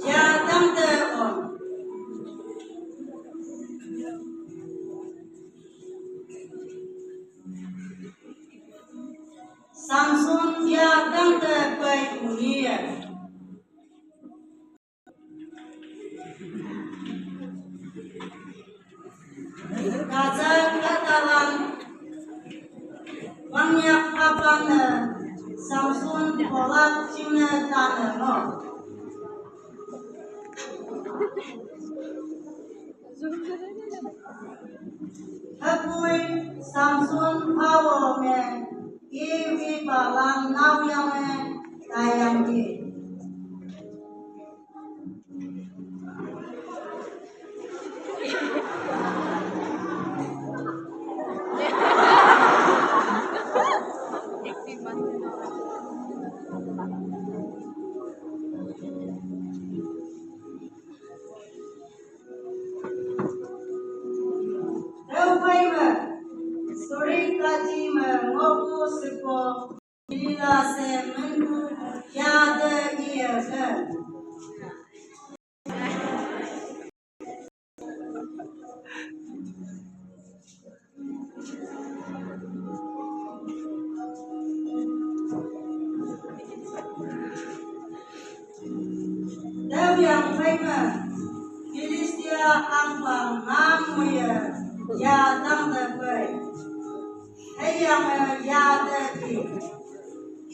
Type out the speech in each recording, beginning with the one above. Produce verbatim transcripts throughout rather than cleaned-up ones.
Yadang te ong. Samson yadang te pei uni. Kaza katalan wangyak kapan ne Samson polak cine tane mo. Hepui Samson pawo me iwi balang nawyang me tayang di. Teupai me, suri kaji me ngoku seko. Lila se mendu yade iye ke. Dewyang pei me Filistia angpang ngang muye yadang de pei. Heyang yade i.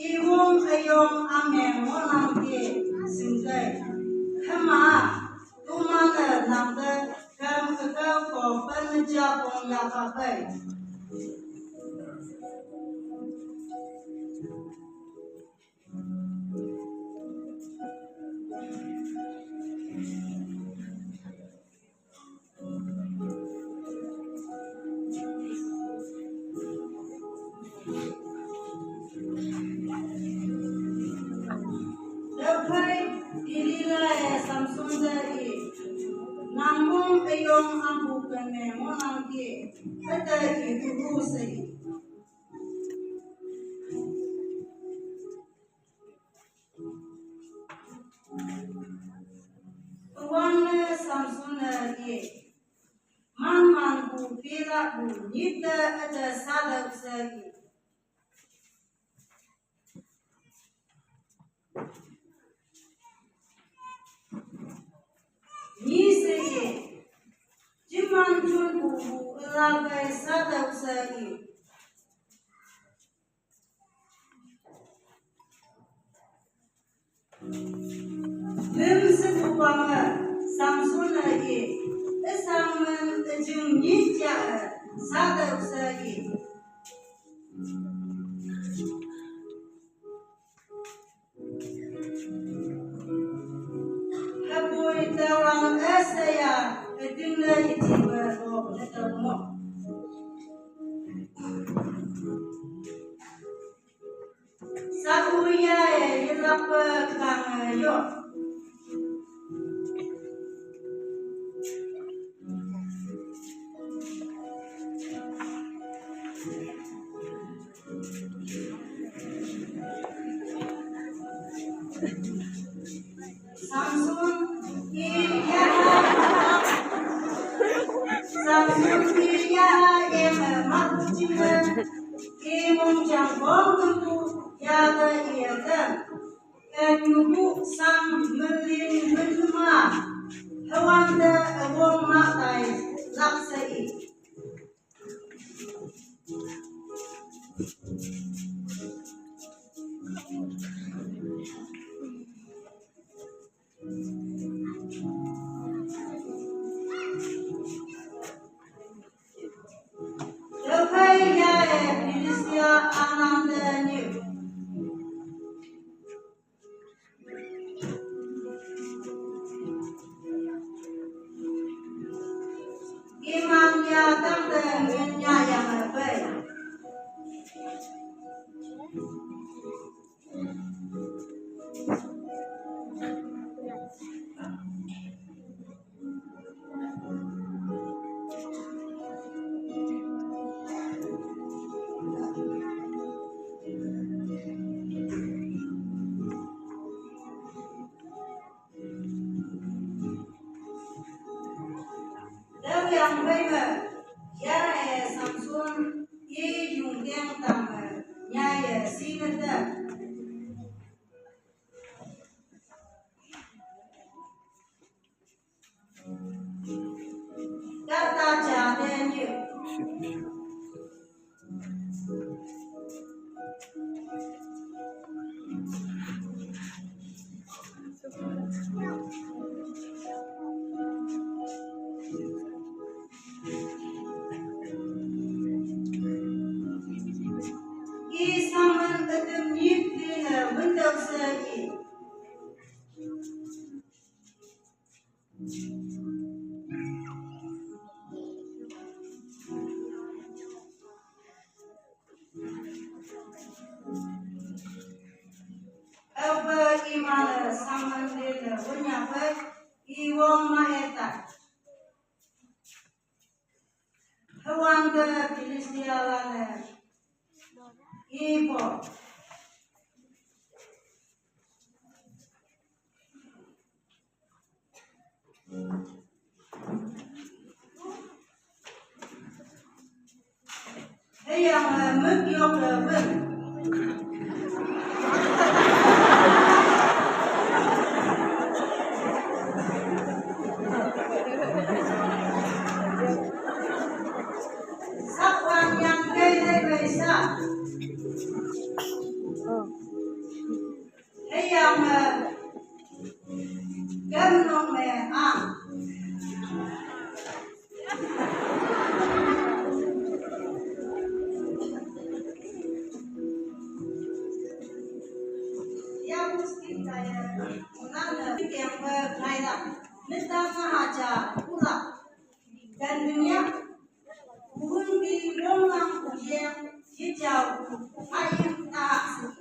Iwong ayong ameng monang ke singkai. Hema, tumane nangte kem kekau ko pengeja pong yaka pei. Dephai Delila e Samson te i, nang mong ayong ampu kene monang ki, kete i tuhu se i. Tuan ne Samson ne i, man man bu pila bu nyite ete salak se i. Ni se i, jiman jun bu bu ela bai salak se i. Lim se bupang e Samson e i, esang men ejing nyit ya e, sate use i. Hepui tawang ese ya, eding le iti be lo ne tawang. Sakuya e yelakpe kang yo. Samson iya, Samson iya em mak cime, imong jang bong tentu ya de iya de. Em nubu sang melin menma, hewan de ewong matai lak sei. Dephai ya e Filistia anang de nyi. Iman ya tang de ngin ya yang e pei. Yang bai me, ya e Samson, ye yung deng tang me, nya ye si ne te. Data ja de ni. I Samuel ödüm yip dene window se i. Öbe imane Samuel dene winya pe i wong ma eta. Hewang de Filistia lane ipo. Heyang, eh, mük yok, eh, wün. Sak wan yang kei de bei sa. Heyang, eh, gam nong me ang. Ya muskin kaya, munana, yang be kaila, nita ngahaja, pula. Dan dunia, buhun bi wong lang kuyang, yejau, ayam tak.